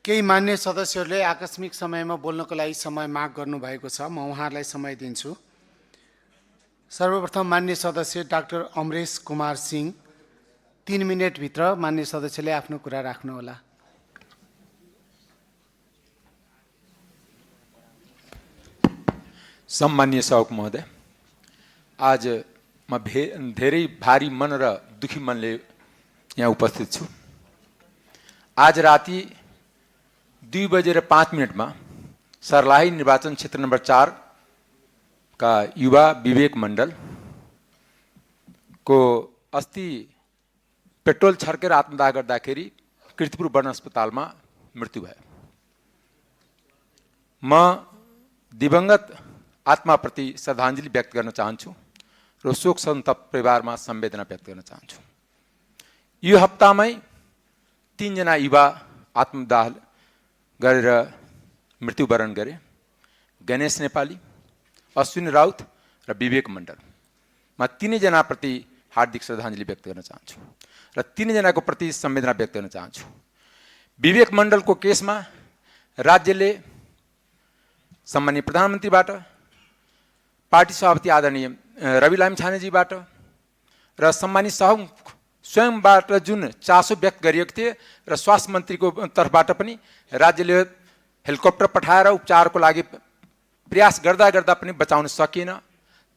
केही मान्य सदस्यहरूले आकस्मिक समयमा बोल्नको लागि समय माग गर्नुभएको छ। म उहाँहरूलाई समय दिन्छु। सर्वप्रथम मान्य सदस्य डाक्टर अमरेश कुमार सिंह, 3 मिनेटभित्र मान्य सदस्यले आफ्नो कुरा राख्नुहोला। सम्मानीय सभामुख महोदय, आज म धेरै भारी मन र दुखी मनले यहाँ उपस्थित छु। आज राति 2:05 में सर्लाही निर्वाचन क्षेत्र नंबर 4 का युवा विवेक मण्डल को अस्ति पेट्रोल छर्केर आत्मदाह गर्दाखेरि कीर्तिपुर वन अस्पतालमा मृत्यु भयो। म दिवंगत आत्माप्रति श्रद्धाञ्जली व्यक्त गर्न चाहन्छु र शोक सन्तप्त परिवारमा संवेदना व्यक्त गर्न चाहन्छु। यो हप्तामै 3 जना युवा आत्मदाह गरेर मृत्युवरण गरे। गणेश नेपाली, अश्विन राउत र विवेक मण्डल। म तीनैजना प्रति हार्दिक श्रद्धाञ्जली व्यक्त गर्न चाहन्छु र तीनैजनाको प्रति संवेदना व्यक्त गर्न चाहन्छु। विवेक मण्डलको केसमा राज्यले सम्माननीय प्रधानमन्त्रीबाट, पार्टी सभापति आदरणीय रवि लामिछानेजीबाट र सम्मानित सभामुख स्वयंबाट जुन चासो व्यक्त गरिएको थिए र स्वास्थ्य मन्त्रीको तर्फबाट पनि राज्यले हेलिकप्टर पठाएर उपचारको लागि प्रयास गर्दा गर्दा पनि बचाउन सकिएन।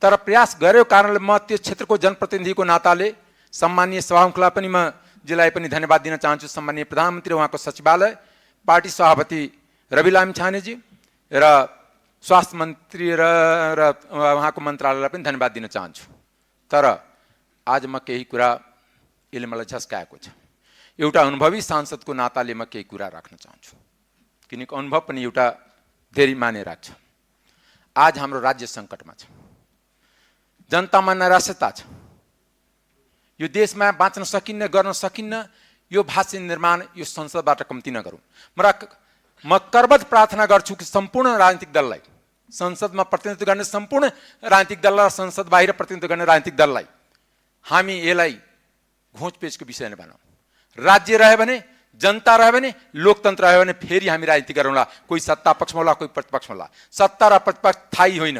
तर प्रयास गरेको कारणले म त्यो क्षेत्रको जनप्रतिनिधिको नाताले सम्मानीय सभामुखलाई पनि म जिल्लाई पनि धन्यवाद दिन चाहन्छु। सम्मानीय प्रधानमन्त्री र उहाँको सचिवालय, पार्टी सभापति रवि लामिछानेजी र स्वास्थ्य मन्त्री र उहाँको मन्त्रालयलाई पनि धन्यवाद दिन चाहन्छु। तर आज म केही कुरा यसले मलाई झस्काएको छ। एउटा अनुभवी सांसदको नाताले म केही कुरा राख्न चाहन्छु, किनकि अनुभव पनि एउटा धेरै माने राख्छ। आज हाम्रो राज्य सङ्कटमा छ, जनतामा नैराश्यता छ। यो देशमा बाँच्न सकिन्न, गर्न सकिन्न। यो भाषा निर्माण यो संसदबाट कम्ती नगरौँ। म करबद्ध प्रार्थना गर्छु कि सम्पूर्ण राजनीतिक दललाई, संसदमा प्रतिनिधित्व गर्ने सम्पूर्ण राजनीतिक दललाई र संसद बाहिर प्रतिनिधित्व गर्ने राजनीतिक दललाई हामी यसलाई घोचपेचको विषय नबनाऊ। राज्य रह्यो भने, जनता रह्यो भने, लोकतन्त्र रह्यो भने फेरि हामी राजनीति गरौँला। कोही सत्ता पक्षमा होला, कोही प्रतिपक्षमा होला। सत्ता र प्रतिपक्ष थाहै होइन।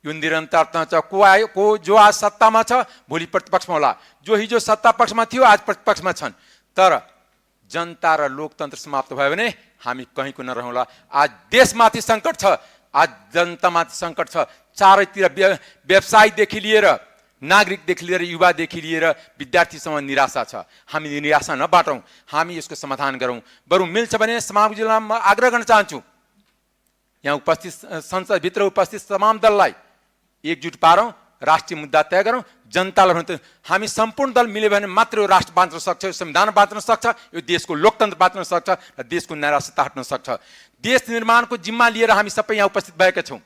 यो निरन्तरता छ। को जो आज सत्तामा छ भोलि प्रतिपक्षमा होला, जो हिजो सत्ता पक्षमा थियो आज प्रतिपक्षमा छन्। तर जनता र लोकतन्त्र समाप्त भयो भने हामी कहीँको नरहौँला। आज देशमाथि सङ्कट छ, आज जनतामाथि सङ्कट छ। चारैतिर व्यवसायीदेखि लिएर, नागरिकदेखि लिएर, युवादेखि लिएर विद्यार्थीसम्म निराशा छ। हामी निराशा नबाटौँ, हामी यसको समाधान गरौँ। बरु मिल्छ भने समाज जिल्लामा आग्रह गर्न चाहन्छु, यहाँ उपस्थित संसदभित्र उपस्थित तमाम दललाई एकजुट पारौँ, राष्ट्रिय मुद्दा तय गरौँ। जनतालाई भने हामी सम्पूर्ण दल मिल्यो भने मात्र यो राष्ट्र बाँच्न सक्छ, यो संविधान बाँच्न सक्छ, यो देशको लोकतन्त्र बाँच्न सक्छ र देशको नैराश्यता हट्न सक्छ। देश निर्माणको जिम्मा लिएर हामी सबै यहाँ उपस्थित भएका छौँ।